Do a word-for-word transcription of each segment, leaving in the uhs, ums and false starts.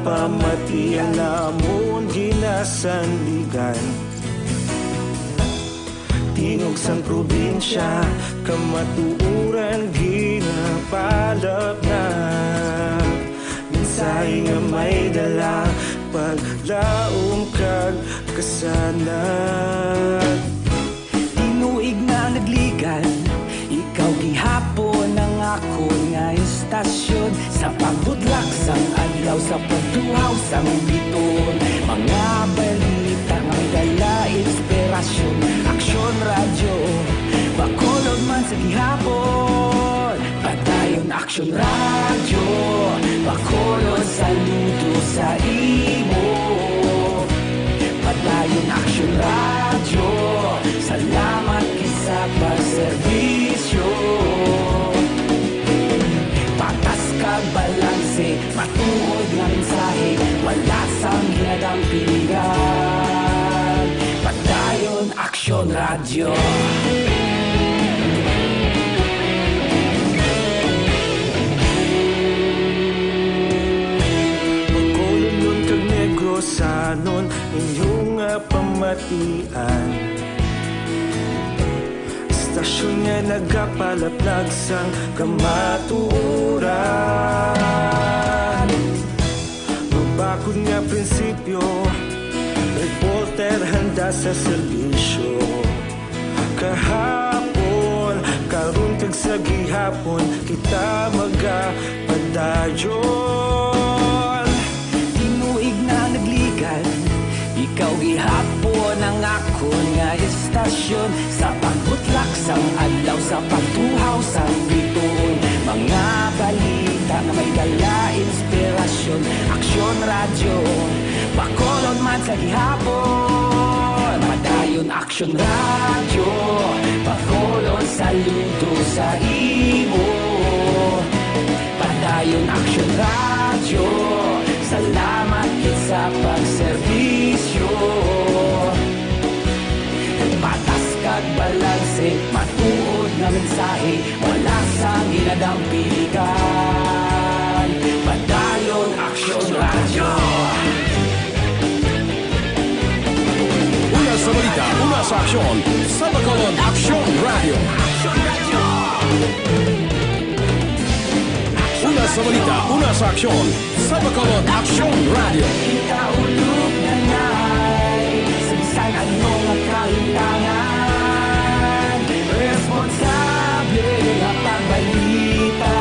Pamati ang namon ginasandigan. Tingog sang probinsya, kamatuoran ginapalapnag. Mensahe nga may dala, paglaom kag kasanag. Tinuig na nagligan, ikaw gihapon ang akon nga istasyon. Sa pagbutlak sang adlaw, sa pagtuhaw sang bituon, mga balita nga may dala inspirasyon. Aksyon Radyo, Bacolod man sa gihapon. Padayon Aksyon Radyo, Bacolod, saludo sa imo. Padayon Aksyon Radyo, salamat gid sa pagserbisyo. Patas kag balanse, matuod nga mensahe, wala sang ginadampigan. Padayon Aksyon Radyo. Bacolodnon kag Negrosanon, inyo nga pamatian. Istasyon nga nagapalaplag sang kamatuoran. Mabakod nga prinsipyo, reporter handa sa serbisyo. Kahapon, karon kag sa gihapon, kita magapadayon. Tinuig na nagligan, ikaw gihapon ang akon nga istasyon. Sa pagbutlak sang adlaw, sa pagtuhaw sang bituon, mga balita nga may dala inspirasyon. Aksyon Radyo, Bacolod man sa gihapon. Padayon Aksyon Radyo, Bacolod, saludo sa imo. Padayon Aksyon Radyo, salamat gid sa pagserbisyo. Patas kag balanse, matuod nga mensahe, wala sang ginadampigan. Padayon Aksyon Radyo. Una sa balita, una sa aksyon, sa Bacolod Aksyon Radyo. Una sa balita, una sa aksyon, sa Bacolod Aksyon Radyo. Kita ulog na nay, sa bisan ano nga kalimtangan, responsable nga pagbalita,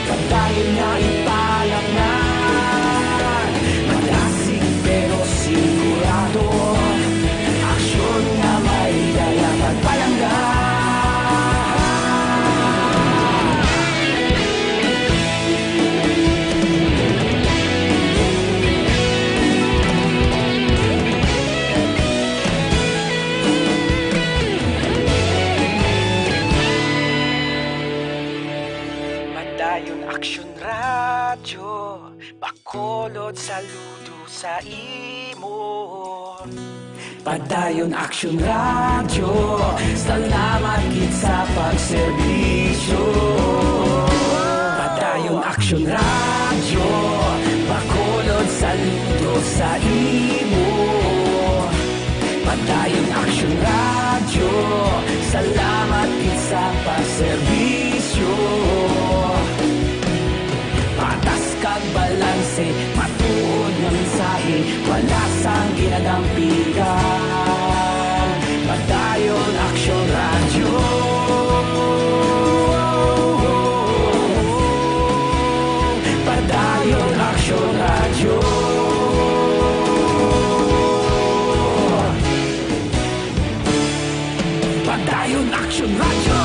padayon nga ipalapngan. Madasig pero sigurado, aksyon nga may dala pagpalangga. Padayon Aksyon Radyo, Bacolod, saludo sa imo. Padayon Aksyon Radyo, salamat gid sa pagserbisyo. Padayon Aksyon Radyo, Bacolod, saludo sa imo. Padayon Aksyon Radyo, salamat gid sa pagserbisyo. Patas kag balanse, matuod nga mensahe, wala sang ginadampigan. Padayon Aksyon Radyo. Padayon Aksyon Radyo. Padayon Aksyon Radyo.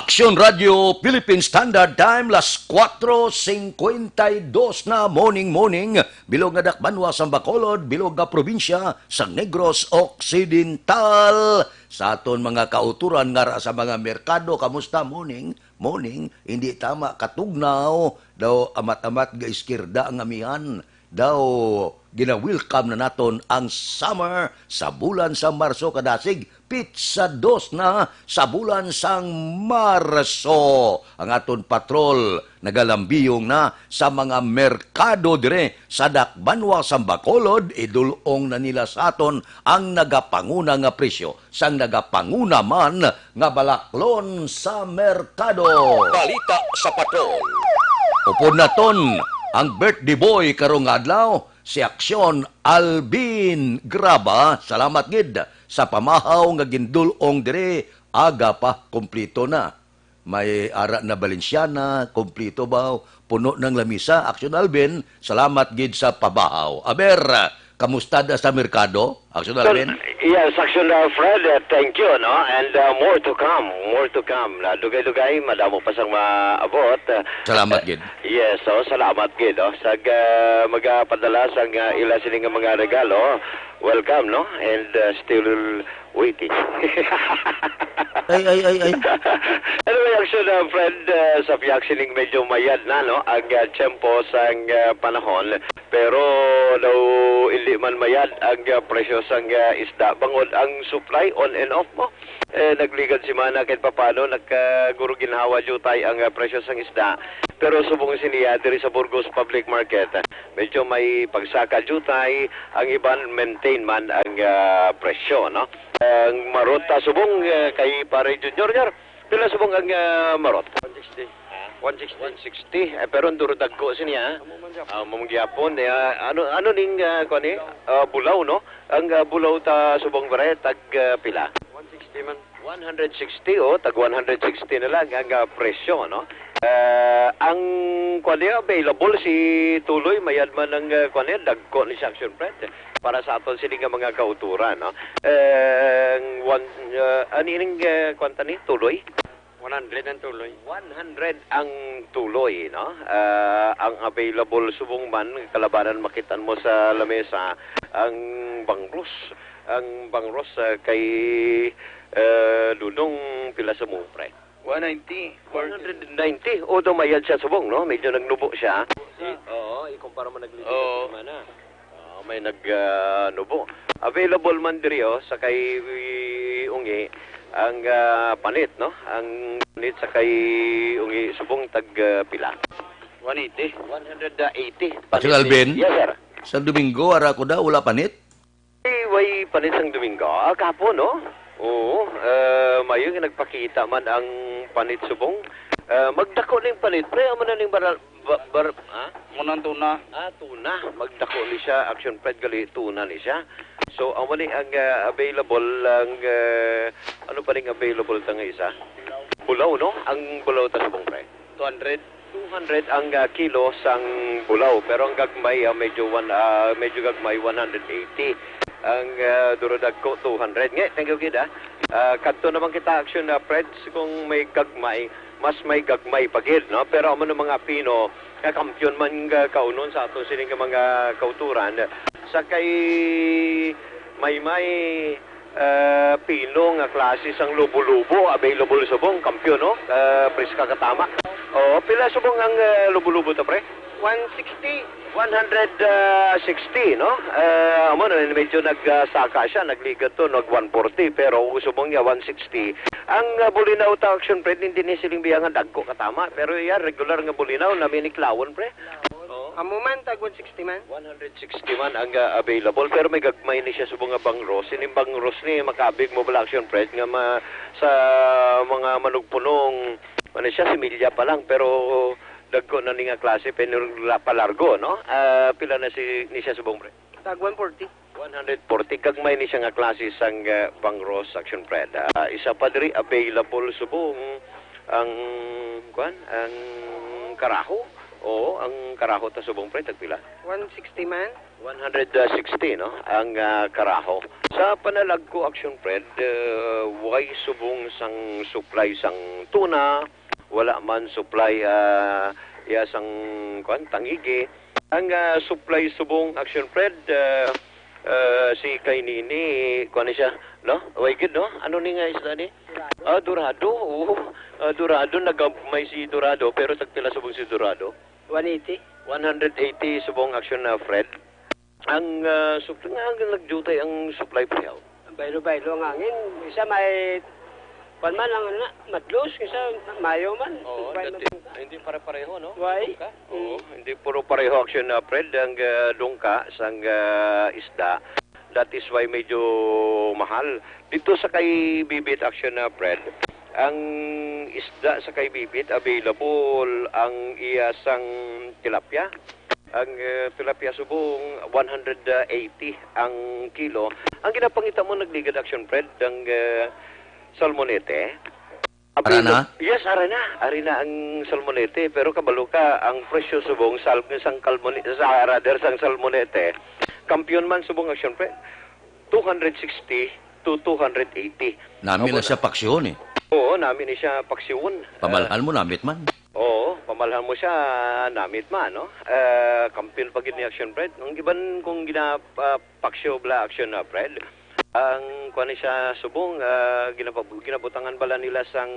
Aksyon Radio Philippine Standard Time, las kuwatro singkwenta y dos na, morning, morning. Bilog nga dakbanwa sang Bacolod, bilog nga probinsya sang Negros Occidental. Sa aton mga kauturan nga ra sa mga merkado, kamusta? Morning, morning. Hindi tama katugnaw daw, amat-amat ga iskirda ang amihan. Daw gina-welcome na naton ang summer sa bulan sa Marso, kadasig pitsa dos na sa bulan sang Marso. Ang aton patrol nagalambiyong na sa mga merkado dire sa dakbanwa sang Bacolod. Idul-ong na nila sa aton ang nagapanguna nga presyo sang nagapanguna man nga balaklon sa merkado. Balita sa Patrol. Upod naton ang birthday boy karong adlaw, si Aksyon Alvin Graba. Salamat gid sa pamahaw nga gindul-ong diri. Aga pa, kumplito na. May ara na Balenciana, kumplito ba? Puno ng lamisa. Aksyon Alvin, salamat gid sa pabahaw. Aber, kamusta da sa merkado? Aksyon Alvin? Yes, Aksyon, uh, Fred, uh, thank you, no? And, uh, more to come, more to come. Na dugay-dugay, madamo pa sang maabot. Uh, Salamat gid. Yes, so salamat gid, no? Sa, uh, magapadala sang, uh, ila sini nga mga regalo. Welcome, no? And, uh, still waiting. Ay, ay, ay, ay. Anyway, Aksyon, uh, Fred, uh, sa pihak sining medyo mayad na, no? Ang, uh, tiyempo sang, uh, panahon. Pero daw hindi man mayad ang, ah, presyo sang, ah, isda, bangod ang supply on and off mo. Eh, nagligad semana kahit papano, nagkaguro ginhawa jutay ang, ah, presyo sang isda. Pero subong siniya diri sa Burgos Public Market, medyo may pagsaka jutay, ang iban maintain man ang, ah, presyo, no? Ang marot ta subong, ah, kay Pare Junior, Junior, pila subong ang, ah, marot? One sixty. One sixty. One sixty. Eh, pero ang duro dagko sini, ah. Amo man gyapon. Ah, amo man gyapon. Eh, ah, ano, ano ning, ah, kuwan ni? Ah, bulaw, no? Ang, ah, bulaw ta subong, pare, tag, ah, pila? One sixty man. One hundred sixty, oh, tag one hundred sixty na lang ang, ah, presyo, no? Ah, ang, kuwan ni, available si Tuloy, mayad man ang, ah, kuwan ni, dagko ni Sanction Fred. Para sa aton sini nga mga kauturan, no? Eh, ang one, ah, ano ining, ah, kuwan ta ni, Tuloy? One hundred ang tuloy. One hundred ang tuloy, no? Ah, ang available subong man, kalabanan makit-an mo sa lamesa, ang bangros. Ang bangros, ah, kay, ah, Dudong, pila subong, pre? One ninety. One hundred ninety. O, daw mayad siya subong, no? Medyo nagnubo siya. Oo, ikumpara mo nag-, Oo. Semana. Ah, may nag, ah, nubo. Available man diri, oh, sa kay Ungi ang, ah, panit, no? Ang panit sa kay Ungi subong tag, ah, pila? One eighty. One hundred eighty. Panit ni Alvin? Yes, sir. Sa Domingo, ara ko da, wala panit? Ay, way panit sang Domingo. Ah, kahapon, no? Oo, ah, mayo nga nagpakita man ang panit subong. Ah, magdako ning panit, pre, amo na ning baral-, ba-, bar-, ha? Muna ang tuna. Ah, tuna. Magdako ni siya, Action Fred, gali, tuna ni siya. So, amo ni ang, ah, available, ang, ah, ano pa ning available ta nga isa? Bulaw, no? Ang bulaw ta subong, pre. Two hundred. Two hundred ang, ah, kilo sang bulaw, pero ang gagmay, ah, medyo one, ah, medyo gagmay, one hundred eighty. Ang, ah, duro dagko, two hundred. Nge, thank you gid, ah. Ah, kadto naman kita, Action, ah, Fred, kung may gagmay, mas may gagmay pa gid, no? Pero amo na mga pino, nga kampiyon man nga kaunon sa ato sini nga mga kauturan. Sa kay Maymay, ah, pino nga klase sang lubo-lubo, available subong, kampiyon, no? Ah, preska ka tama. Oh, pila subong ang, ah, lubo-lubo to, pre? One sixty. One hundred sixty, no? Ah, amo na, medyo nag, ah, saka siya, nagligad to, nag one forty, pero kung subong niya, one sixty. Ang, ah, bulinaw ta, Action Fred, hindi ni siling biya nga dagko katama, pero iya, regular nga bulinaw na miniklawon, pre. Oo. Amo man, tag one sixty man. One hundred sixty man ang, ah, available, pero may gagmay ni siya subong nga bangros. Ining bangros ni, makabig mo bala, Action Fred, nga ma-, sa mga manugpunong, ano siya, similya pa lang, pero dagko na ni nga klase, pero la-, palargo, no? Ah, pila na si, ni siya subong, pre? Tag one forty. One hundred forty, gagmay ni siya nga klase sang, ah, bangros, Action Fred. Ah, isa pa diri, available subong ang, kuwan, ang karaho. Oo, ang karaho ta subong, Fred, tagpila? One sixty man. One hundred sixty, no? Ang, ah, karaho. Sa panalagko, Action Fred, uh, way subong sang supply sang tuna, wala man supply, ah, iya sang, kuwan, tangigi. Ang, ah, supply subong, Action Fred, ah, ah, si kay Nini, kuwan ni siya, no? Way gid, no? Ano ni nga isda ni? Ah, dorado, oo. Ah, dorado, nagagmay si dorado, pero tagpila subong si dorado? One eighty. One hundred eighty subong, Action, ah, Fred. Ang, ah, sup-, nga, ang nagdiutay ang supply, pre, aw. Baylo-baylo ang hangin. Isa may, kwan man, ang ano na, madlos, isa mayo man. Oo, Way dati, madungka. Hindi pare-pareho, no? Way. Dungka? Oo, Mm. Hindi puro pareho, Action, ah, Fred, ang, ah, dungka sang, ah, isda. That is why medyo mahal. Dito sa kay Bibit, Action, ah, Fred, ang isda sa kay Bibit available ang iya sang tilapia. Ang, eh, tilapia subong, one hundred eighty ang kilo. Ang ginapangita mo, nagligad, Action Fred, ang, eh, salmonete. Ara na? Yes, ara na. Ari na ang salmonete. Pero kabalo ka, ang presyo subong sal-, sang kalmoni-, sa, rather, sang salmonete, kampiyon man subong, Action Fred, two hundred sixty to two hundred eighty. Nami Ako na na. Siya paksyon eh. Oo, nami ni siya paksyon. Pamalhan Ah, mo, namit man. Oo, pamalhan mo siya, namit man, no? Eh, kampiyon pa gid ni Action Fred. Ang iban kung gina-, ah, paksyo bala, Action, ah, Fred, ang kuwan ni siya subong, ah, ginapab-, ginabutangan bala nila sang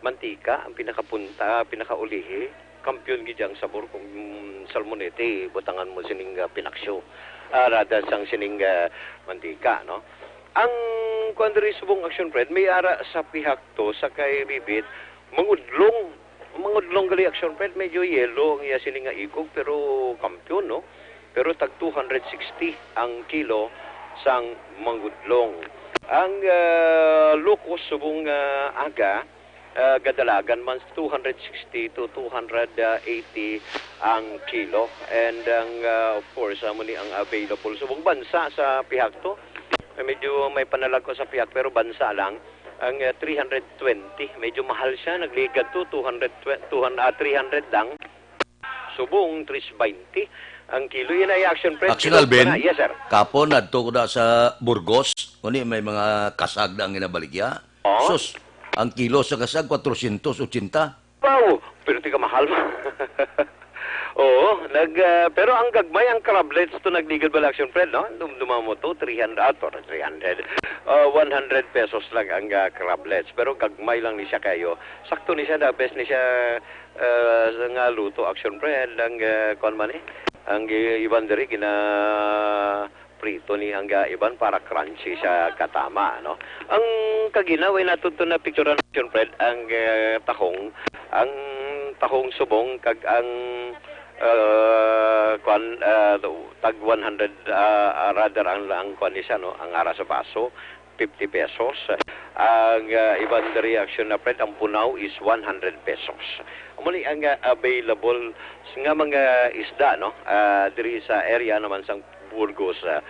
mantika, ang pinakapunta, pinakaulihi. Kampiyon gid ang sabor kung salmonete, butangan mo sining, ah, pinaksyo. Ah, rather sang sining, ah, mantika, no? Ang kuwan diri subong, Action Fred, may ara sa pihak to, sa kay Bibit, mangudlong. Mangudlong gali, Action Fred, medyo yellow ang iya sini nga ikog, pero kampiyon, no? Pero tag two hundred sixty ang kilo sang mangudlong. Ang, ah, locust subong, ah, aga, ah, gadalagan man, two hundred sixty to two hundred eighty ang kilo. And ang, ah, of course, amo ni ang available subong bansa sa pihak to. Medyo may panalagko sa pihak, pero bansa lang. Ang, ah, three hundred twenty, medyo mahal siya. Nagligad to, two hundred, two hundred, ah, three hundred lang. Subong, three twenty ang kilo. Yan ay Action Fred. Action Bilog Alvin, pa na. Yes, sir. Kapon, adto ko na sa Burgos. Kuni may mga kasag na ang ginabaligya. Oh? Sus, ang kilo sa kasag, kwatrosyentos otsenta. Wow! Pero tika mahal. Oo, nag, ah, pero ang gagmay, ang crablets to nagligad bala, Action Fred, no? Dum-, dumamo to, three hundred, ah, to, three hundred. Ah, one hundred pesos lang ang, ah, crablets. Pero gagmay lang ni siya kayo. Sakto ni siya, the best ni siya, ah, sa nga luto, Action Fred, ang, ah, kuwan man eh. Ang i-, iban diri, gina-, prito ni ang, ah, iban para crunchy siya katama, no? Ang kagina, way nato to na picturean, Action Fred, ang, ah, tahong, ang tahong subong kag ang, ah, kwan, ah, tag one hundred, ah, ah, rather ang, ang kwan ni siya, no? Ang ara sa baso, fifty pesos. Ang, ah, iban diri, Action, na, Fred, ang punaw is one hundred pesos. Amo ni ang, ah, available nga mga isda, no? Ah, diri sa area naman sang Burgos, ah,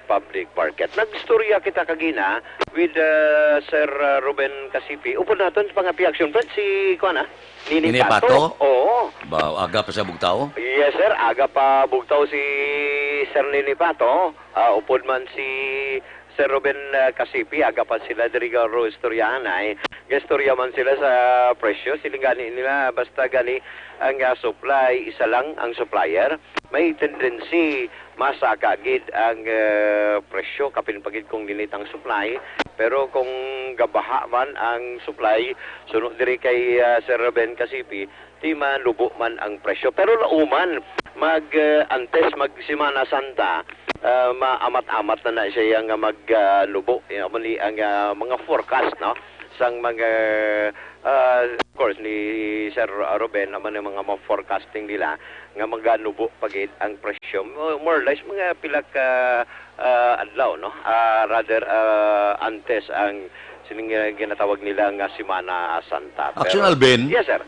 Public Market. Nagstorya kita kagina with, ah, Sir, ah, Ruben Casipi. Upod naton sa pangapi, Action Fred, si, kuwan, ah, Nini Nini Pato. Pato? Oo. Ba, aga pa sa bugtaw? Yes, sir. Aga pa bugtaw si Sir Nini Pato. Ah, upod man si Sir Ruben, ah, Casipi, aga pa sila diri ka ro istoryahan ay. Gaistorya man sila sa presyo, siling gani nila, basta gani ang, ah, supply, isa lang ang supplier, may tendency masaka gid ang, ah, presyo, kapin pa gid kung limit ang supply. Pero kung gabaha man ang supply, suno diri kay, ah, Sir Ruben Casipi, di manubo man ang presyo. Pero lauman, mag, eh, antes mag Semana Santa, ah, maamat-amat na na siya nga mag, ah, nubo. Yan mo ni ang, ah, mga forecast, no? Sang mga, ah, of course, ni Sir Ruben, naman ang mga, mga forecasting nila nga maganubo pa gid ang presyo. Mo-, more or less, mga pila ka, ah, adlaw, no? Ah, rather, ah, antes ang sining, ah, ginatawag nila nga Semana Santa. Action, Pero, Alvin? Yes, sir.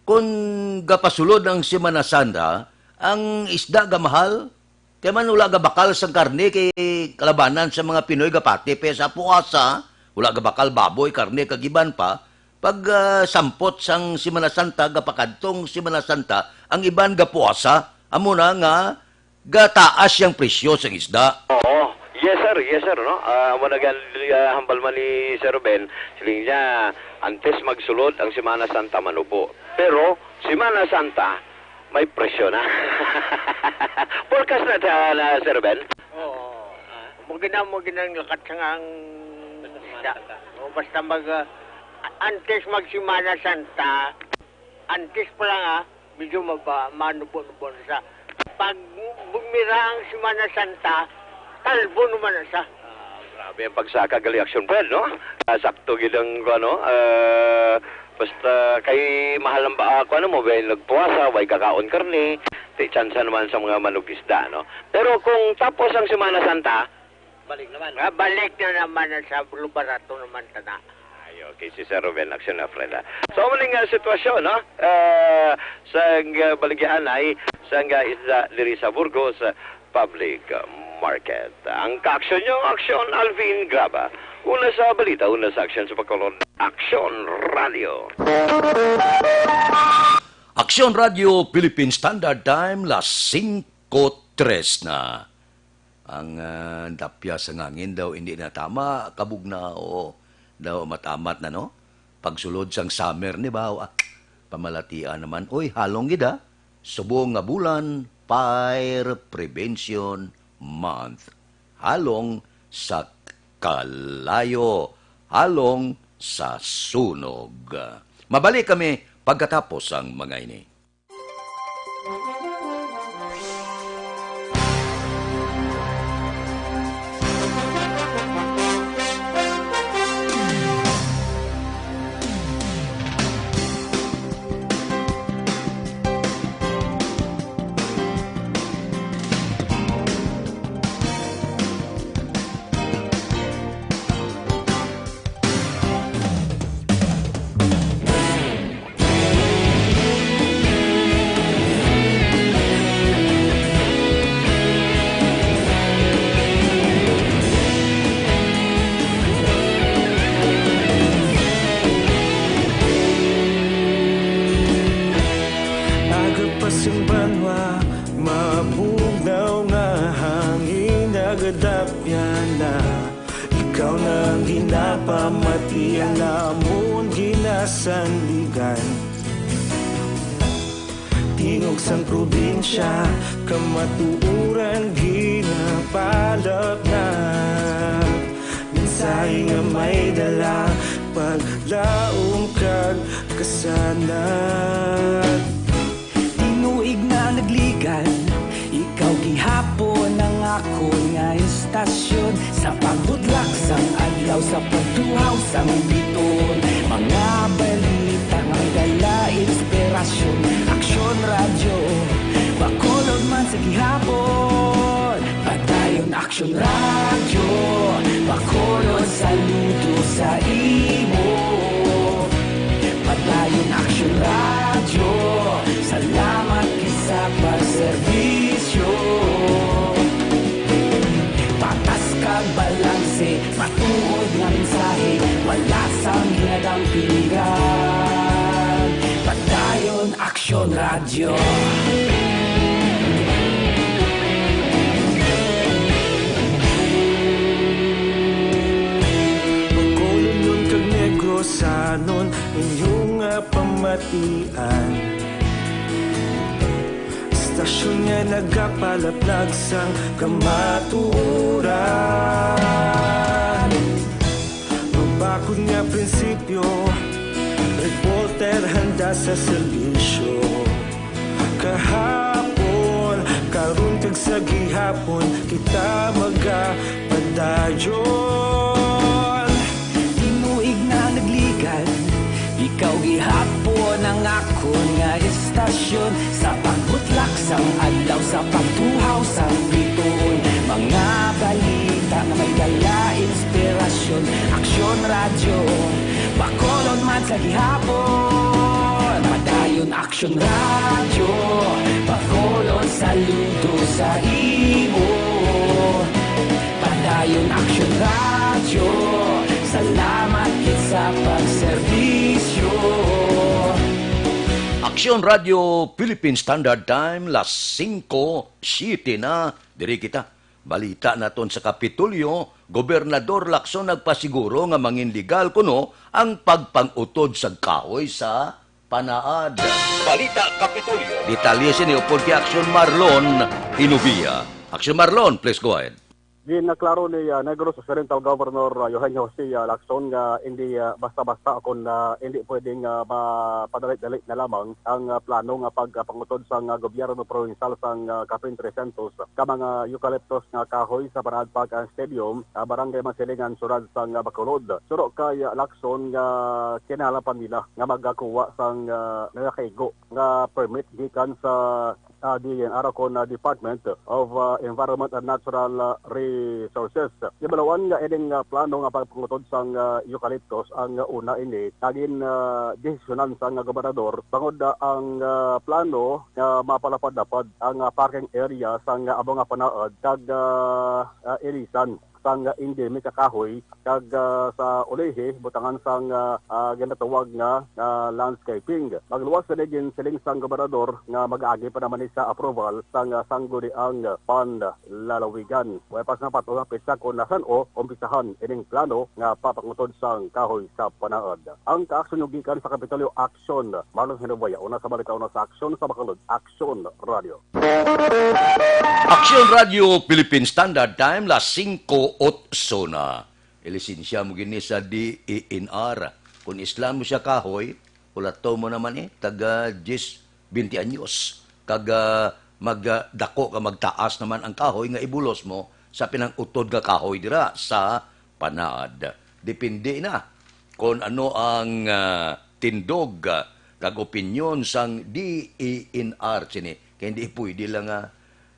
Kung gapasulod ang Semana Santa, ang isda gamahal, kay man wala gabakal sang karne, kay kalabanan sa mga Pinoy gapati pa sa puasa, wala gabakal baboy, karne, kag iban pa. pag, ah, sampot sang Semana Santa, gapakadtong Semana Santa, ang iban gapuasa, amo na nga gataas yang presyo sang isda. Oo. Yes, sir. Yes, sir, no? Ah, amo na gan-, ah, hambal man ni Sir Ruben, siling niya, antes magsulod ang Semana Santa, manubo. Pero, Semana Santa, may presyo na. Forecast na, na, na, Sir Ruben? Oo. Mo gina-, mo ginang lakat sa ngang isda. O, basta mag, ah, antes mag Semana Santa, antes pa lang, ah, medyo maba-, manubo-nubo na sa. Pag bumira ang Semana Santa, talbo naman na sa. Ah, grabe ang pagsaka gali, Action Fred, no? Ah, sakto gid ang, ano, ah, basta kay mahal ang ba, ah, kuwan mo, way nagpuasa, way kakaon karne, di tsansa naman sa mga manug-isda, no? Pero kung tapos ang Semana Santa, balik naman. Ah, balik na naman na sa barato naman tana. Ay, okay, si Sir Ruben, Action na, friend, ah. So, mali nga sitwasyon, no? Ah, sa, ah, baligyaanay, sa, ah, isda diri sa Burgos, ah, Public Market. Ang kaaksyon nyo, Aksyon Alvin Graba. Una sa balita, una sa aksyon sa Bacolod, Aksyon Radio. Aksyon Radio Philippine Standard Time, las singko tres na. Ang, ah, dapya sa ngangin daw hindi na tama, kabugnaw daw, amat-amat na, no? Pagsulod sang summer ni ba, ah, pamalatian naman. Uy, halong gid, ah. Subong nga bulan, Fire Prevention Month. Halong sa kalayo, halong sa sunog. Mabalik kami pagkatapos sang mga ini. Aga pa sing banwa, mabugnaw nga hangin nagadapyan na. Ikaw na ang ginapamati, ang amon ginasandigan. Tingog sang probinsya, kamatuoran ginapalapnag. Mensahe nga may dala, paglaom kag kasanag. Tinuig na nagligan, ikaw gihapon ang akon nga istasyon. Sa pagbudlak sang adlaw, sa pagtuhaw sang biton, mga balita nga may dala inspirasyon. Aksyon Radyo, Bacolod man sa gihapon. Padayon Aksyon Radyo, Bacolod, saludo sa imo. Padayon Aksyon Radyo, salamat gid sa pagserbisyo. Patas kag balanse, matuod nga mensahe, wala sang ginadampingan. Padayon Aksyon Radyo. Bacolodnon kag Negrosanon, inyo nga pamatian. Istasyon nga nagapalaplag sang kamatuoran. Mabakod nga prinsipyo, reporter handa sa serbisyo. Kahapon, karon kag sa gihapon, kita magapadayon. Tinuig na nagligan, ikaw gihapon ang akon nga istasyon. Sa pagbutlak sang adlaw, sa pagtuhaw sang bituon, mga balita nga may dala inspirasyon. Aksyon Radyo, Bacolod man sa gihapon. Padayon Aksyon Radyo, Bacolod, saludo sa imo. Padayon Aksyon Radyo, salamat gid sa pagserbisyo. Aksyon Radio Philippine Standard Time, las singko siete na. Diri kita. Balita naton sa Kapitolyo, Gobernador Lacson nagpasiguro nga mangin legal kuno ang pagpang-utod sa kahoy sa Panaad. Balita Kapitolyo. Detalye sini upod kay Aksyon Marlon Inubia. Aksyon Marlon, please go ahead. Ginaklaro ni, ah, Negros Occidental Governor, ah, Eugenio Jose, ah, Lacson nga hindi, ah, basta-basta kon, ah, hindi pwedeng, ah, mapadali-dali na lamang ang, ah, plano nga pagpangutod sang, ah, gobyerno provincial sang, ah, kapin trescientos ka mga eucalyptus nga kahoy sa Panaad Park and Stadium, ah, Barangay Masilingan, Siyudad sang, ah, Bacolod. Suro kay, ah, Lacson nga kinahanglan pa nila nga magakuha sang, ah, nagakaigo nga permit gikan sa, ah, D E N R o kon, ah, Department of, ah, Environment and Natural, ah, Resources. Gibal-an nga ining, ah, plano nga pagpangutod sang, ah, eucalyptus ang, ah, una ini nga gin, ah, desisyonan sang, ah, gobernador bangod, ah, ang, ah, plano nga mapalapad-lapad ang, ah, parking area sang, ah, amo nga Panaad kag, ah, ah, ilisan sang endemic nga kahoy, kag, ah, sa ulihi butangan sang, ah, ah, ginatawag nga, ah, landscaping. Magluwas sini, ginsiling sang gobernador nga mag-agi pa naman ni sa approval sang, ah, sangguniang panlalawigan. Way pa sina patuo nga petsa kon nasan-o umpisahan ining plano nga papangutod sang kahoy sa Panaad. Ang kaaksyon gikan sa Kapitolyo Aksyon, Marlon Hinubaya, una sa balita, una sa aksyon sa Bacolod, Aksyon Radio. Aksyon Radio Philippine Standard Time, las singko otso na. Ilisensya mo gini sa D E N R. Kung islan mo siya kahoy, ulato mo naman eh, taga diyes, bente anyos. Kag, ah, mag, ah, dako ka magtaas naman ang kahoy nga ibulos mo sa pinang-utod nga kahoy dira sa Panaad. Depende na kon ano ang, ah, tindog, ah, kag opinyon sang D E N R sini. Kay hindi pwede lang nga,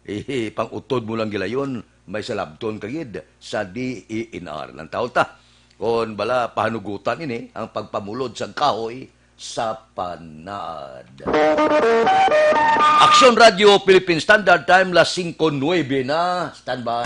eh, pang-utod mo lang gilayon, may salabton ka gid sa D E N R. Lantaw ta, kon bala pahanugutan ini ang pagpamulod sang kahoy sa Panaad. Aksyon Radio Philippine Standard Time, las singko nuebe na. Standby.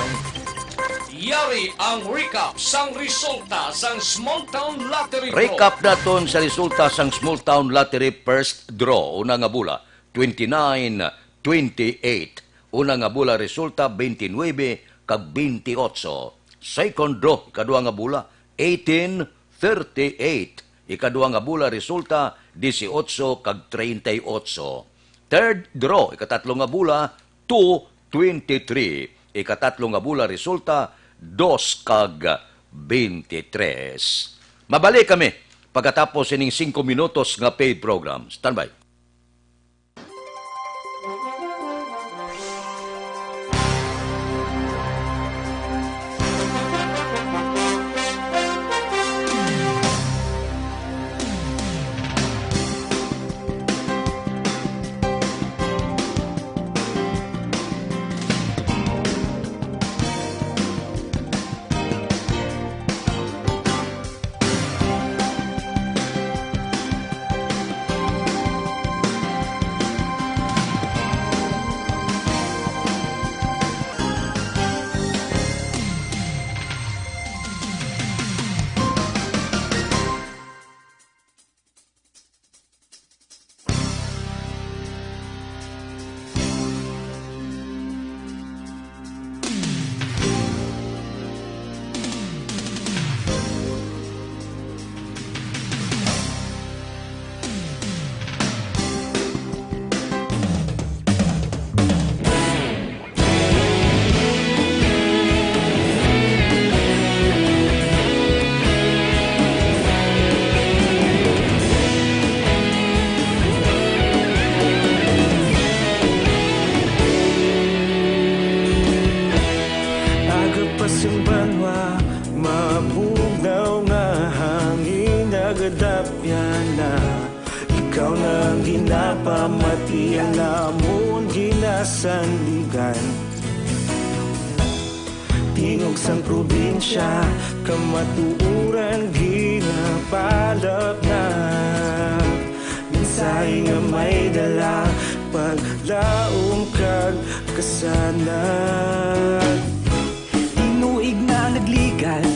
Yari ang recap sang resulta sang Small Town Lottery Draw. Recap naton sa resulta sang Small Town Lottery First Draw. Una nga bula, twenty-nine, twenty-eight. Una nga bula resulta, twenty-nine kag twenty-eight. Second draw, ikadua nga bula, eighteen, thirty-eight. Ikadua nga bula resulta, dieciocho kag treinta y ocho. Third draw, ikatatlo nga bula, two twenty-three. Ikatatlo nga bula resulta, dos kag twenty-three. Mabalik kami pagkatapos ining singko minutos nga paid program. Standby. Aga pa sing banwa, mabugnaw nga hangin, nagadapyan na. Ikaw na ang ginapamati, ang amon ginasandigan. Tingog sang probinsya, kamatuoran ginapalapnag. Mensahe nga may dala, paglaom kag kasanag. Tinuig na nagligad,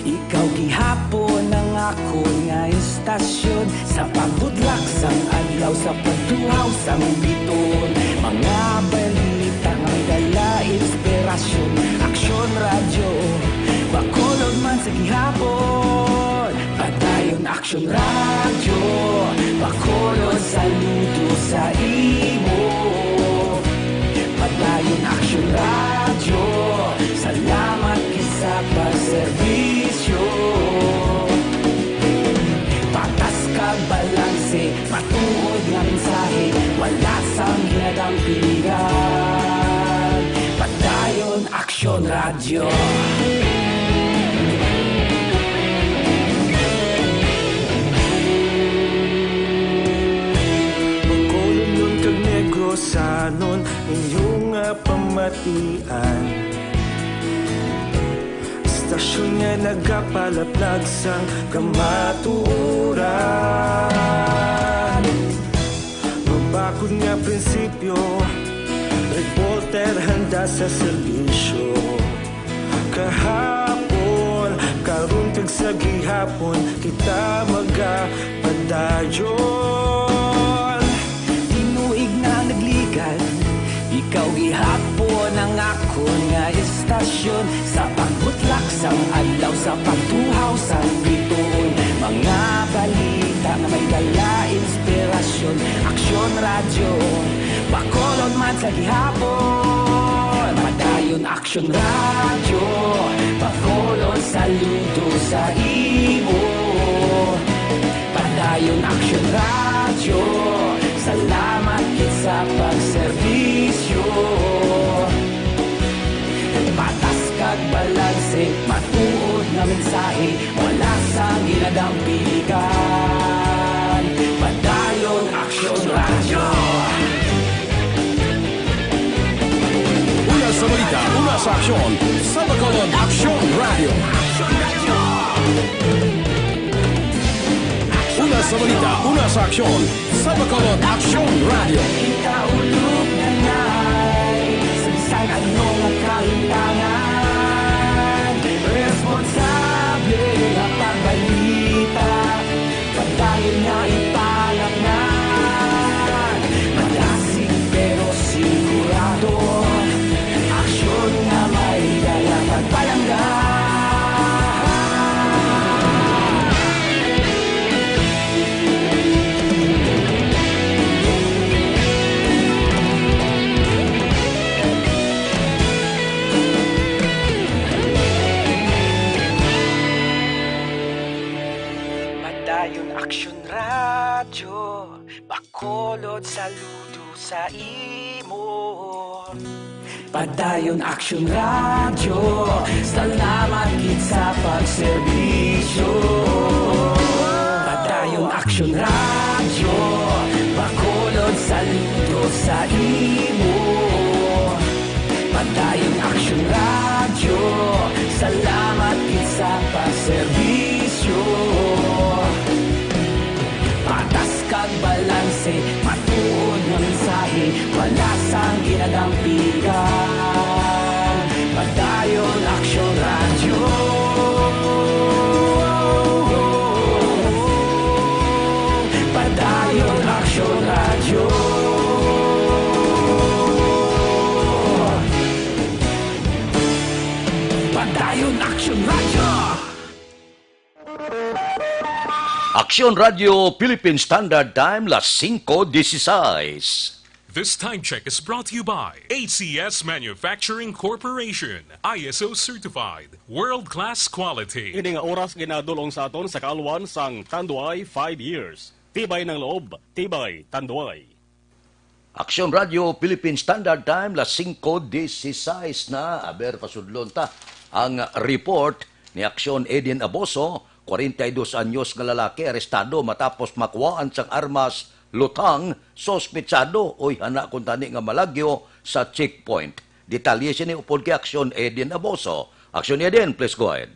ikaw gihapon ang akon nga istasyon. Sa pagbudlak sang adlaw, Sa pagtuhaw sang biton, mga balita nga may dala inspirasyon. Aksyon Radyo, Bacolod man sa gihapon. Padayon Aksyon Radyo, Bacolod saludo sa imo. Padayon Aksyon Radyo, salamat gid sa pagserbisyo. Patas kag balanse, matuod nga mensahe, wala sang ginadampigan. Padayon Aksyon Radyo. Bacolodnon kag Negrosanon, inyo nga pamatian. Istasyon nga nagapalaplag sang kamatuoran. Mabakod nga prinsipyo, reporter handa sa serbisyo. Kahapon, karon kag sa gihapon, kita magapadayon. Tinuig na nagligad, ikaw gihapon ang akon nga istasyon. Sa pagbutlak sang adlaw, sa pagtuhaw sang bituon, mga balita nga may dala inspirasyon. Aksyon Radyo, Bacolod man sa gihapon. Padayon Aksyon Radyo, Bacolod saludo sa imo. Padayon Aksyon Radyo, salamat gid sa pagserbisyo. Patas kag balanse, matuod nga mensahe, wala sang ginadampigan. Padayon Aksyon Radyo. Una sa balita, una sa aksyon, sa Bacolod Aksyon Radyo. Una sa balita, una sa aksyon, sa Bacolod Aksyon Radyo. Kita ulog na nay, sa bisan ano nga kahintangan, responsable nga pagbalita. Padayon nga ipalaknag, madasig pero sigurado, aksyon nga may dala pagpalangga. Padayon Aksyon Radyo, Bacolod saludo sa imo. Padayon Aksyon Radyo, salamat gid sa pagserbisyo. Padayon Aksyon Radyo, Bacolod saludo sa imo. Padayon Aksyon Radyo, salamat gid sa pagserbisyo. Patas kag balanse, matuod nga mensahe, wala sang ginadampigan. Padayon Aksyon Radyo. Padayon Aksyon Radyo. Padayon Aksyon Radyo. Aksyon Radyo Philippine Standard Time, las singko dieciséis. This time check is brought to you by A C S Manufacturing Corporation, I S O certified, world-class quality. Ini nga oras ginadul-ong sa aton sa kaalwan sang Tanduay five years. Tibay ng loob, tibay Tanduay. Aksyon Radyo Philippine Standard Time, las singko dieciséis na. Aber, pasudlon ta ang report ni Aksyon Edin Aboso, kwarenta y dos anyos nga lalaki arestado matapos makuhaan sang armas, lutang, sospetsado, uy, hana kuntani nga malagyo sa checkpoint. Detalye sini upod kay Aksyon Edin Aboso. Aksyon Edin, please go ahead.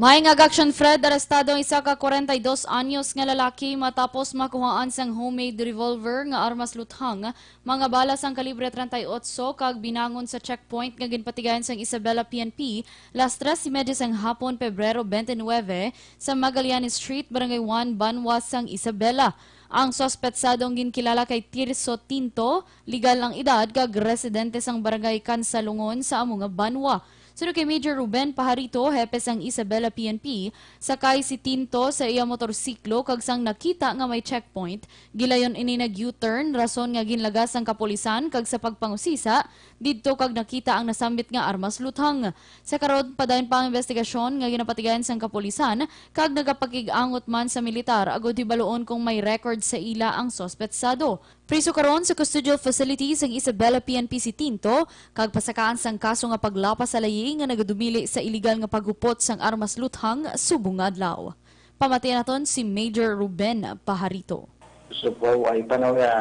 Maayong aga, Action Fred. Arestado ang isa ka kwarenta y dos anyos nga lalaki matapos makuhaan sang homemade revolver nga armas luthang, mga bala sang kalibre treinta y ocho, kag binangon sa checkpoint nga ginpatigayan sang Isabela P N P las tres y media sang hapon, Pebrero twenty-nine, sa Magallanes Street, Barangay one, Banwa sang Isabela. Ang suspetsado ang ginkilala kay Tirso Tinto, legal ang edad, kag residente sang Barangay Kansalungon sa amo nga banwa. Suno kay Major Ruben Pajarito, hepe sang Isabela P N P, sakay si Tinto sa iya motorsiklo kag sang nakita nga may checkpoint, gilayon ini nag-U-turn, rason nga ginlagas sang kapulisan kag sa pagpangusisa, didto kag nakita ang nasambit nga armas luthang. Sa karon, padayon pa ang investigasyon nga ginapatigayan sang kapulisan kag nagapakig-angot man sa militar agod hibaluon kung may record sa ila ang suspetsado. Priso karon sa custodial facility sang Isabela P N P si Tinto, kag pasakaan sang kaso nga paglapas sa layi nga nagadumili sa iligal nga paghupot sang armas luthang subong nga adlaw. Pamatian naton si Major Ruben Pajarito. So, po, ay panaw nga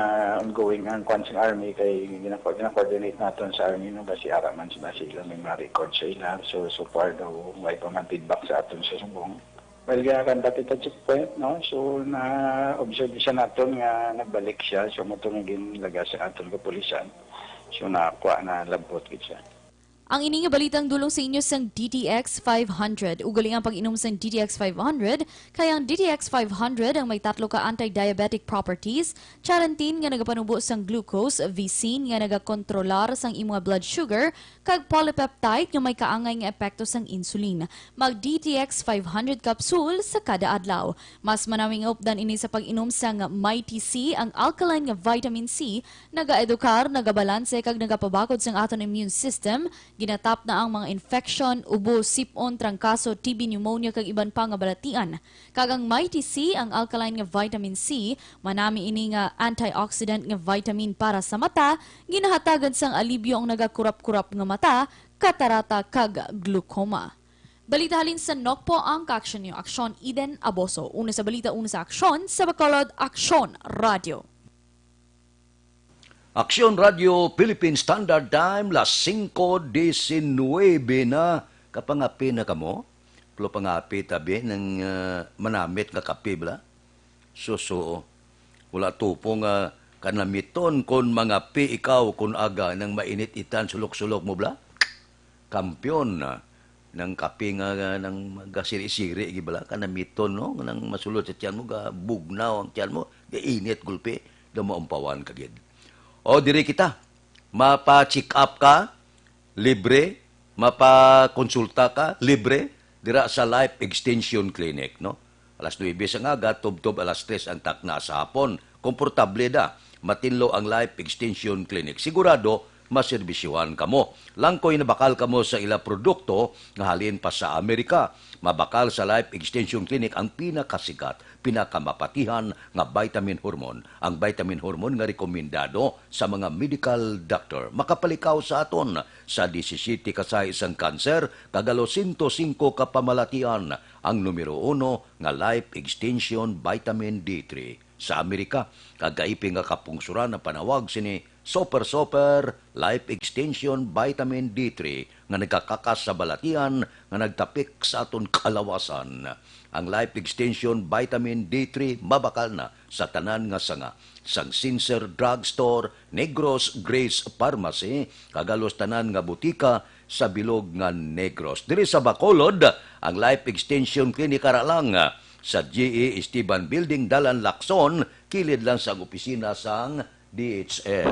ongoing ang kwan sang army kay gina-, gina-coordinate naton sa army, no, basi ara man sila, sila may mga record sa ila. So, so far daw, may pa man feedback sa aton sa subong. Well, ginakan dati ta checkpoint, no? So, na-observe siya naton nga nagbalik siya. So, mo to nga ginlagas sa aton kapulisan. So, nakuha na labot gid siya. Ang ini nga balitang dulong sa inyo sang D T X five hundred. Ugali ang pag-inom sang D T X five hundred, kay ang D T X five hundred ang may tatlo ka anti-diabetic properties, charantin nga nagapanubo sang glucose, vicin nga nagakontrolar sang imo nga blood sugar, kag polypeptide nga may kaangay nga epekto sang insulin. Mag D T X five hundred capsule sa kada adlaw. Mas manami nga updan ini sa pag-inom sang Mighty C, ang alkaline nga vitamin C, nagaedukar, nagabalanse, kag nagapabakod sang aton immune system. Ginatap na ang mga infection, ubo, sip-on, trangkaso, T B, pneumonia, kag iban pa nga balatian. Kag ang Mighty C, ang alkaline nga vitamin C, manami ini nga antioxidant nga vitamin para sa mata, ginahatagan sang alibyo ang nagakurap-kurap nga mata, katarata, kag glaucoma. Balita halin sa Nokpo, ang kaaksyon niyo, Aksyon Eden Aboso. Una sa balita, una sa aksyon, sa Bacolod, Aksyon Radio. Aksyon Radio Philippine Standard Time, las singko disinwebe na. Kapangapi na kamo? Pero pangapi tabi ng, ah, manamit nga kape, bala? Suso, wala tupo nga kanamiton kon mangapi ikaw kon aga nang mainit-itan sulok-sulok mo, bala? Kampiyon, ah, nang kape nga, nga nang magasiri-siri, gibala, kanamiton, no? Nang masulod sa tiyan mo, gabugnaw ang tiyan mo, gainit gulpi, daw maumpawan ka gid. O, diri kita, mapa-check up ka, libre, mapakonsulta ka, libre, dira sa Life Extension Clinic, no? Alas nuebe sang aga, tubtob alas tres ang takna sa hapon. Komportable da. Matinlo ang Life Extension Clinic. Sigurado, maserbisyohan kamo. Langkoy nabakal kamo sa ila produkto nga halin pa sa Amerika. Mabakal sa Life Extension Clinic ang pinakasikat, pinakamapatihan nga vitamin hormone, ang vitamin hormone nga rekomendado sa mga medical doctor. Makapalikaw sa aton sa disisiyete ka sahi sang kanser kag halos sento singko ka pamalatian ang numero uno nga Life Extension Vitamin D three sa Amerika, kag kaiping nga kapungsuran ang panawag sini Super Super Life Extension Vitamin D three nga nagakakas sa balatian nga nagtapik sa aton kalawasan. Ang Life Extension Vitamin D three mabakal na sa tanan nga sanga, sang Sincere Drug Store, Negros Grace Pharmacy, kag halos tanan nga butika sa bilog nga Negros. Diri sa Bacolod, ang Life Extension Clinic ara lang, ah, sa G E Esteban Building, Dalan Lacson, kilid lang sa opisina sang D H L.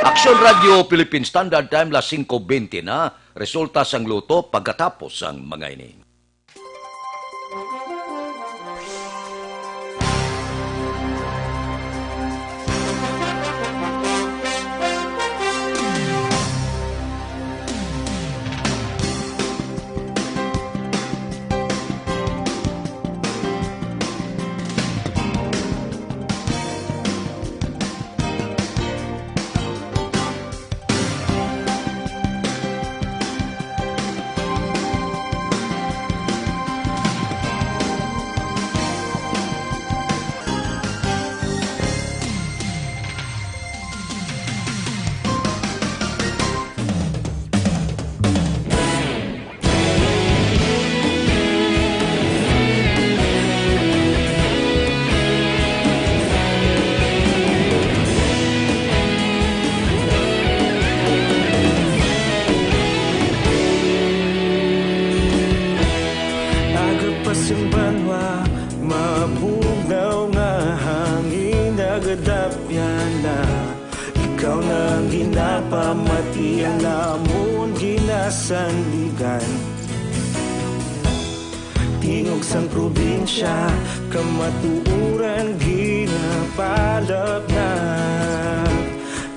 Aksyon Radio Philippine Standard Time, las singko bente na. Resulta sang luto pagkatapos sang mga ini. Dapyana, ikaw na ang ginapamatian, amon ginasandigan. Tingog sang probinsya, kamatuoran ginapalapnag.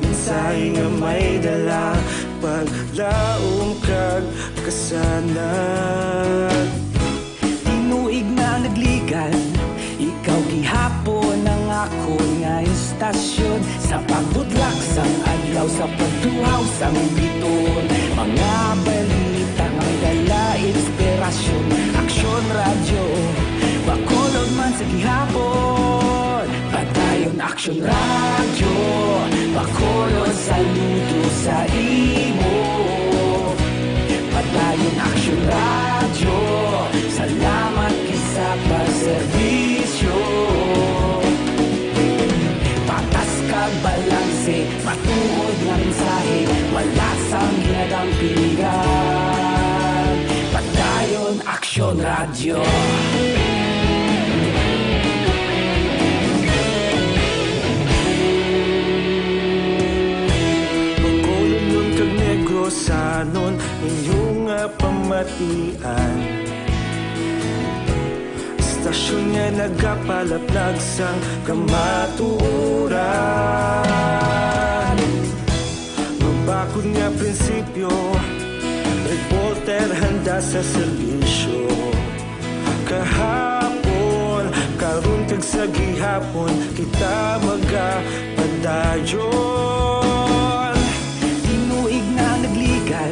Mensahe nga may dala, paglaom kag kasanag. Tinuig na nagligan, ikaw gihapon ang akon nga istasyon. Sa pagbutlak sang adlaw, sa pagtuhaw sang biton, mga balita nga may dala inspirasyon. Aksyon Radyo, Bacolod man sa gihapon. Padayon Aksyon Radyo, Bacolod, saludo sa imo. Padayon Aksyon Radyo, salamat kay sa pagserbisyo. Patas kag balanse, matuod nga mensahe, wala sang ginadampingan. Padayon Aksyon Radyo. Bacolodnon kag Negrosanon, inyo nga pamatian. Istasyon nga nagapalaplag sang kamatuoran. Mabakod nga prinsipyo, reporter handa sa serbisyo. Kahapon, karon kag sa gihapon, kita magapadayon. Tinuig na nagligan,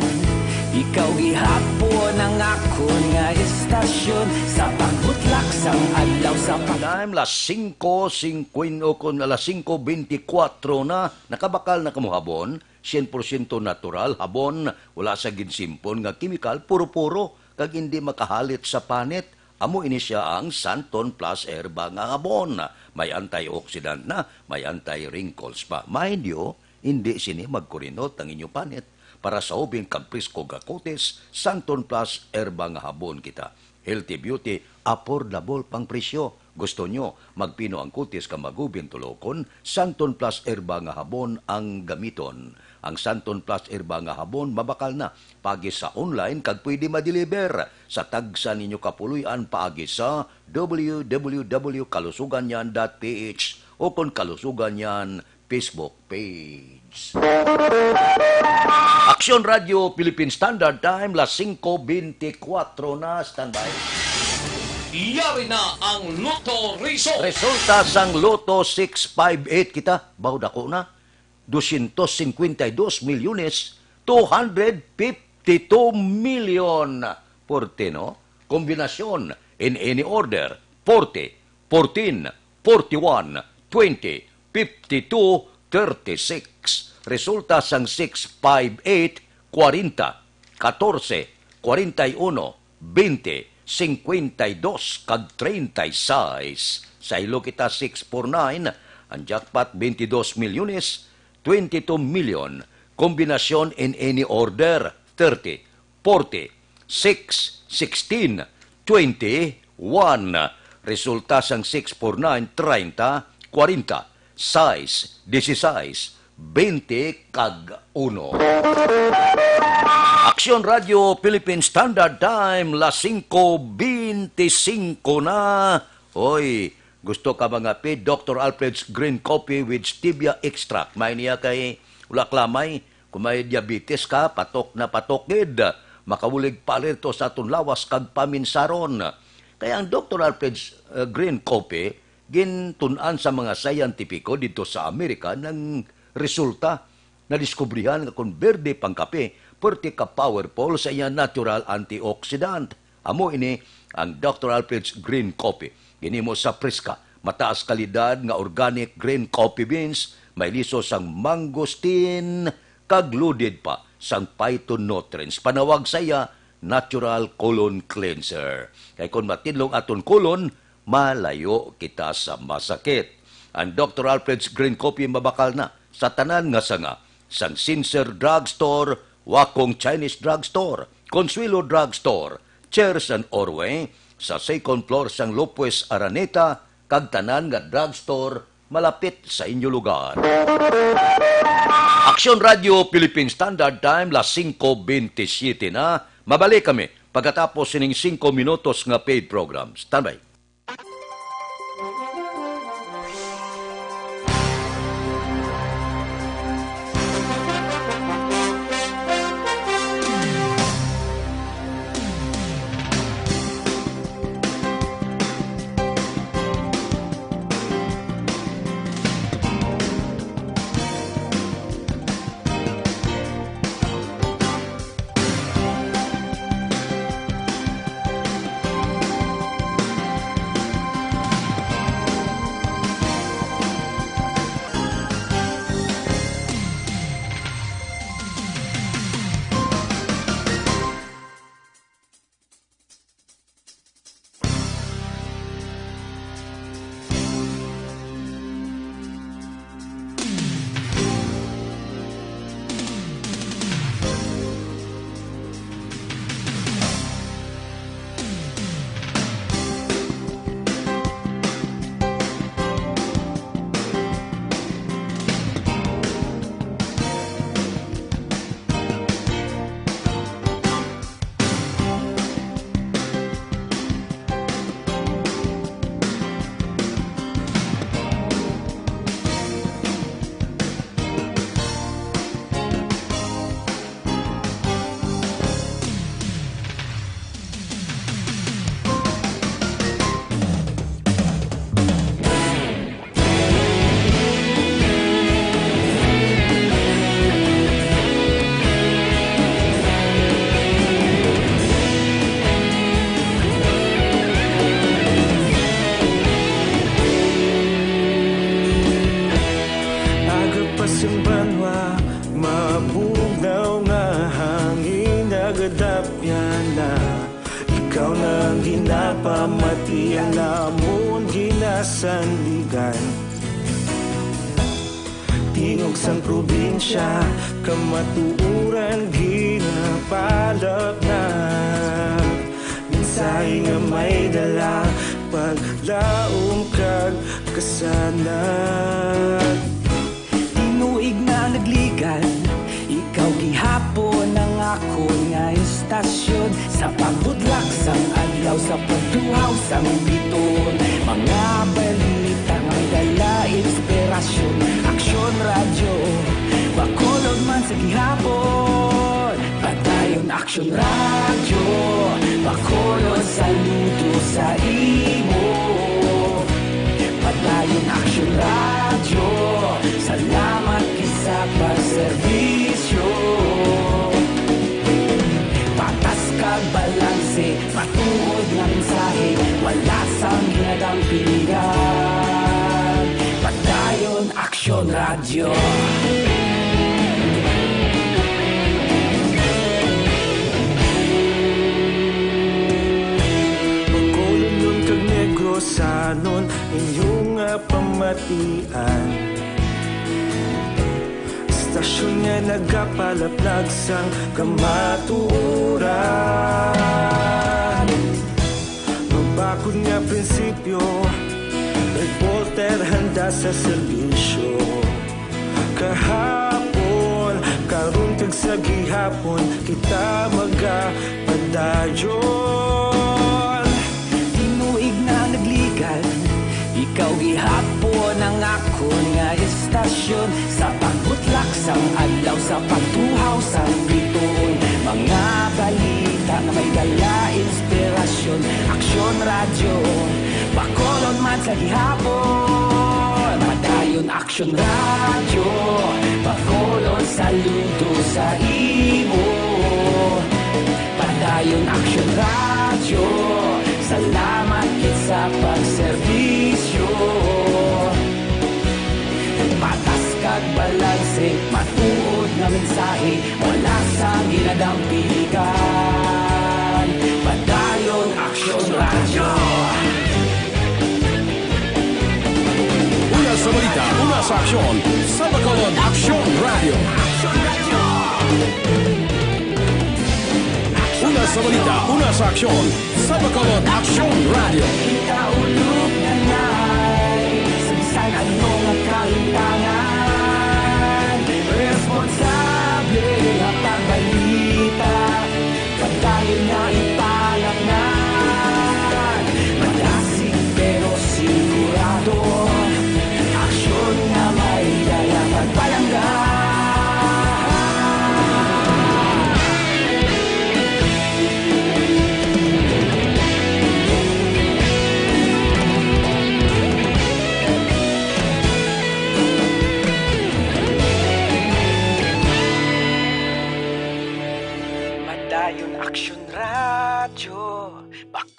ikaw gihapon ang akon nga istasyon. Sa pagbutlak sang adlaw, sa pag- Time, las singko singkwenta, o kon alas singko bentikwatro na, nakabakal na kamo habon, sien porsyento natural, habon, wala sa ginsimpon nga kemikal, puro-puro, kag indi makahalit sa panit. Amo ini sia ang Santon Plus Herba nga habon. May antioxidant na, may anti-wrinkles pa. Mind you, indi sini magkurinot ang inyo panit. Para sa ubing kag presko nga kutis, Santon Plus Herba nga habon kita. Healthy beauty, affordable pang presyo. Gusto nyo magpino ang kutis ka magubin tulokon? Santon Plus Herba nga habon ang gamiton. Ang Santon Plus Herba nga habon mabakal na. Paagi sa online kag pwede ma-deliver sa tagsa ninyo kapuloy-an paagi sa w w w kalusuganyan dot p h o kon Kalusuganyan Facebook page. Aksyon Radyo Philippine Standard Time, las singko bentikwatro na, standby. Yari na ang Lotto Result. Resulta sang Lotto six five eight kita, baw dako na. Dosyentos singkwenta y dos milyones, two hundred fifty two million. Forte, no? Kombinasyon, in any order, forty, fourteen, forty-one, twenty, fifty-two, thirty-six. Resulta sang six five eight, kwarenta, katorse, kwarenta y uno, bente, singkwenta y dos, kag treinta y seis. Sa ilo kita, six four nine, ang jackpot, twenty-dos milyones, twenty-two million. Kombinasyon in any order, thirty, forty, six, sixteen, twenty, one. Resulta sang six four nine, treinta, kwarenta, sais, dieciséis, bente, kag uno. Aksyon Radyo Philippine Standard Time, las singko bente singko na. Hoy, gusto ka mangape? Doctor Alfred's Green Coffee with Stevia Extract. May niya kay ulak lamay. Kung may diabetes ka, patok na patok gid. Makabulig pa alerto sa aton lawas kag paminsaron. Kaya ang Doctor Alfred's, uh, Green Coffee, gintun-an sa mga siyentipiko didto sa Amerika nang resulta. Nadiskubrihan nga kon berde pang kape, perti ka powerful sa iya natural antioxidant. Amo ini ang Doctor Alfred's Green Coffee. Ginhimo sa preska, mataas kalidad nga organic green coffee beans, may liso sang mangosteen, kag loaded pa sang phytonutrients. Panawag sa iya, natural colon cleanser. Kay kon matidlong aton colon, malayo kita sa masakit. Ang Doctor Alfred's Green Coffee mabakal na sa tanan nga sanga, sang Sincere Drugstore, Wakong Chinese Drugstore, Consuelo Drugstore, Cheers and Orway, sa second floor sang Lopez Araneta, kag tanan nga drugstore malapit sa inyo lugar. Aksyon Radio Philippine Standard Time, las singko bentisiete na. Mabalik kami pagkatapos sining singko minutos nga paid program. Standby. Aga pa sing banwa, mabugnaw nga hangin, nagadapyan na. Ikaw na ang ginapamatian namon, ginasandigan. Tingog sang probinsya, kamatuoran ginapalapnag. Mensahe nga may dala, paglaom kag kasanag. Tinuig na nagligad, ikaw gihapon ang akon nga istasyon. Sa pagbutlak sang adlaw, sa pagtuhaw sang bituon, mga balita nga may dala inspirasyon. Aksyon Radyo, Bacolod man sa gihapon. Padayon Aksyon Radyo, Bacolod, saludo sa imo. Padayon Aksyon Radyo, salamat gid sa pagserbisyo. Patas kag balanse, matuod nga mensahe, wala sang ginadampingan. Padayon Aksyon Radyo. Bacolodnon kag Negrosanon, inyo nga pamatian. Istasyon nga nagapalaplag sang kamatuoran. Mabakod nga prinsipyo, reporter handa sa serbisyo. Kahapon, karon, kag sa gihapon, kita magapadayon. Tinuig na nagligad, ikaw gihapon ang akon nga istasyon. Sa pagbutlak sang adlaw, sa pagtuhaw sang bituon, mga balita nga may dala inspirasyon. Aksyon Radyo, Bacolod man sa gihapon. Padayon Aksyon Radyo, Bacolod, saludo sa imo. Padayon Aksyon Radyo, salamat gid sa pagserbisyo. Patas kag balanse, matuod nga mensahe, wala sang ginadampigan. Padayon Aksyon Radyo. Una sa balita, una sa aksyon, sa Bacolod Aksyon Radyo. Una sa balita, una sa aksyon, sa Bacolod Aksyon Radyo. Ikaulog na nay, sa bisan anong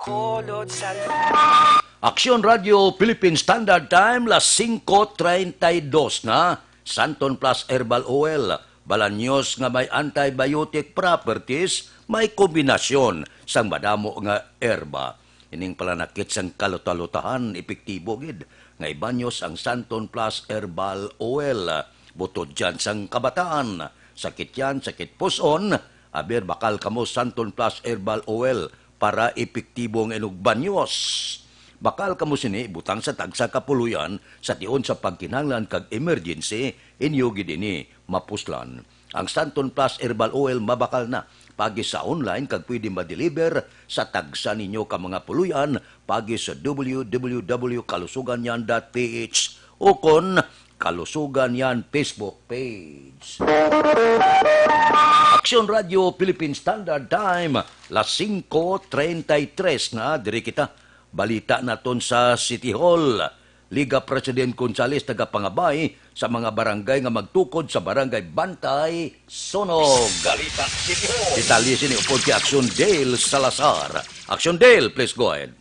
Bacolod sa Aksyon Radio Philippine Standard Time, las singko treinta y dos na. Santon Plus Herbal Oil, balanyos nga may antibiotic properties, may kombinasyon sang madamo nga herba. Ining palanakit sang kalutalutahan, epektibo gid nga ibanyos ang Santon Plus Herbal Oil. Butod dyan sang kabataan, sakit yan, sakit puson, aber bakal kamo Santon Plus Herbal Oil para epektibo nga inugbanyos. Bakal kamo sini butang sa tagsa ka puloy-an sa tion sa pagkinahanglan kag emergency, inyo gid ini mapuslan. Ang Santon Plus Herbal Oil mabakal na pagi sa online kag pwede ma-deliver sa tagsa ninyo ka mga puloy-an pagi sa w w w kalusuganyan dot p h o kon Kalusugan Yan Facebook page. Aksyon Radio Philippine Standard Time, las singko treinta y tres na, diri kita. Balita naton sa City Hall. Liga President Gonzales nagapangabay sa mga barangay nga magtukod sa Barangay Bantay Sunog. Balita City Hall. Detalye sini upod kay Aksyon Dale Salazar. Aksyon Dale, please go ahead.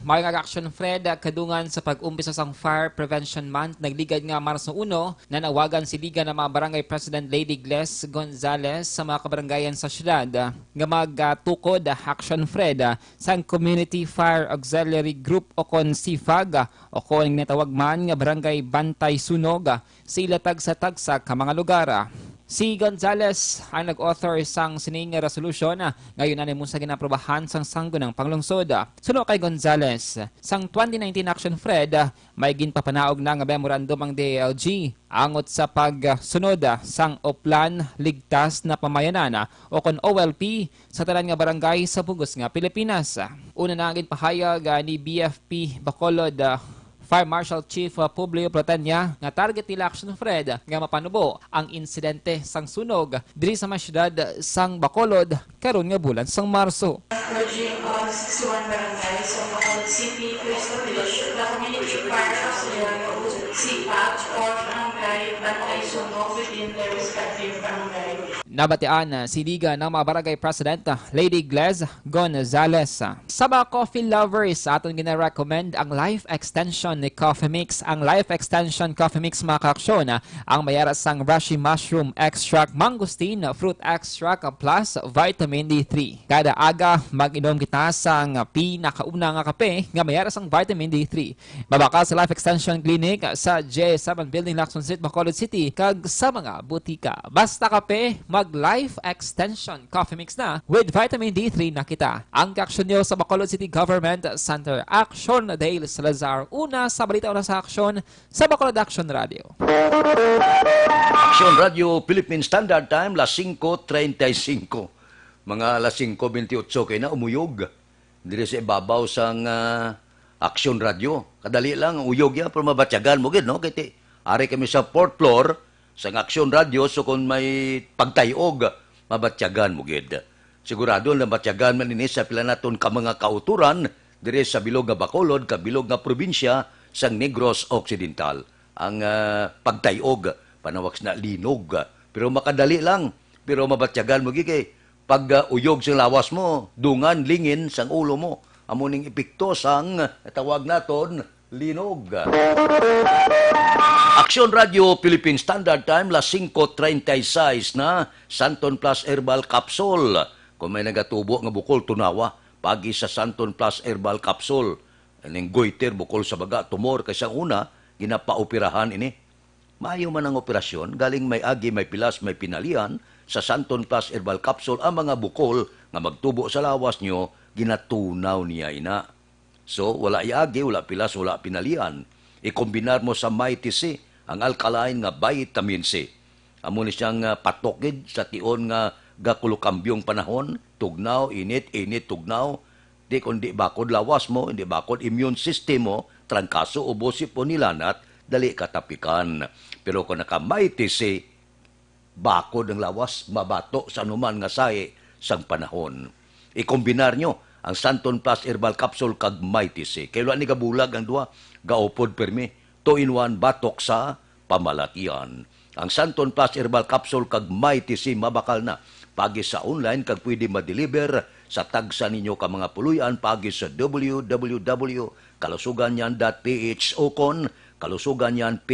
Maayong aga, Aksyon Fred. Kadungan sa pag-umpisa sang Fire Prevention Month, nagligad nga Marso uno, nanawagan si Liga nga mga Barangay President Lady Gles Gonzales sa mga kabarangayan sa siyudad nga magtukod, Aksyon Fred, sang Community Fire Auxiliary Group o kon CFAG o kon ginatawag man nga Barangay Bantay Sunog sa ila tagsa-tagsa ka mga lugar. Si Gonzales ang nag-author sang sining resolution nga unanimous nga ginaprobahan sang Sangguniang Panglungsod. Suno kay Gonzales, sang twenty nineteen Aksyon Fred, may ginpapanaog na nga memorandum ang D I L G angot sa pagsunod sang Oplan Ligtas na Pamayanan o kon O L P sa tanan nga barangay sa bug-os nga Pilipinas. Una na ang ginpahayag, ah, ni B F P Bacolod, ah, Fire Marshal Chief, ah, Publio Platania nga target nila, Aksyon Fred, nga mapanubo ang insidente sang sunog diri sa mga siyudad sang Bacolod karon nga bulan sang Marso. Urging all sixty-one barangays of Bacolod City to establish the community fire auxiliary, CFAG, or barangay bantay sunog within their respective barangay. Nabatian, ah, si Liga nga mga Barangay President, ah, Lady Gles Gonzales. Sa mga coffee lovers, aton gina-recommend ang Life Extension ni Coffee Mix. Ang Life Extension Coffee Mix, mga kaaksyon, ah, ang may ara sang reishi mushroom extract, mangosteen fruit extract, plus vitamin D three. Kada aga, mag-inom kita sang pinakauna nga kape nga may ara sang vitamin D three. Mabakal sa Life Extension Clinic sa J seven Building, Lacson Street, Bacolod City, kag sa mga butika. Basta kape, mag Life Extension Coffee Mix na, with vitamin D three na kita. Ang kaaksyon nyo sa Bacolod City Government Center. Aksyon, Dale Salazar. Una sa balita, una sa aksyon, sa Bacolod Aksyon Radio. Aksyon Radio Philippine Standard Time, las singko treinta y cinco. Mga alas singko bentiocho kay na umuyog diri sa ibabaw sang, ah, Aksyon Radio. Kadali lang ang uyog ya, pero mabatyagan mo gid, no? Kay ti-, ari kami sa fourth floor sang Aksyon Radio, so kung may pagtayog, mabatyagan mo gid. Sigurado na batyagan man ini sa pila naton ka mga kauturan diri sa bilog nga Bacolod, ka bilog nga probinsya sang Negros Occidental. Ang, ah, pagtayog, panawag na linog. Pero makadali lang, pero mabatyagan mo gid kay pag, ah, uyog sang lawas mo, dungan, lingin sang ulo mo. Amo ning epekto sang tawag naton linog. Aksyon Radio Philippine Standard Time, las singko treinta y seis na, Santon Plus Herbal Capsule. Kung may nagatubo nga bukol, tunawa, pagi sa Santon Plus Herbal Capsule. Ining goiter, bukol sa baga, tumor, kay sa una, ginapaoperahan ini. Maayo man ang operasyon, galing may agi, may pilas, may pinalian, sa Santon Plus Herbal Capsule ang mga bukol nga magtubo sa lawas nyo, ginatunaw niya ina. So, wala agi, wala pilas, wala pinalian. Ikombinar mo sa Mighty C, ang alkaline nga vitamin C. Amo ni siyang, ah, patok gid sa tion nga gakulukambyong panahon, tugnaw, init, init, tugnaw, di kundi bakod lawas mo, hindi bakod immune system mo, trangkaso, ubo, sipon, nilanat, dali ka tapikan. Pero kung naka-Mighty C, bakod ang lawas, mabato sa anuman nga sahi sang panahon. Ikombinar nyo ang Santon Plus Herbal Capsule kag Mighty C. Kay wala ni gabulag ang duha, gaupod pirmi. Two-in-one, batok sa pamalatian. Ang Santon Plus Herbal Capsule kag Mighty C mabakal na pagi sa online kag pwede ma-deliver sa tagsa ninyo ka mga puloy-an paagi sa W W W kalusuganyan dot P H ukon kalusuganyan P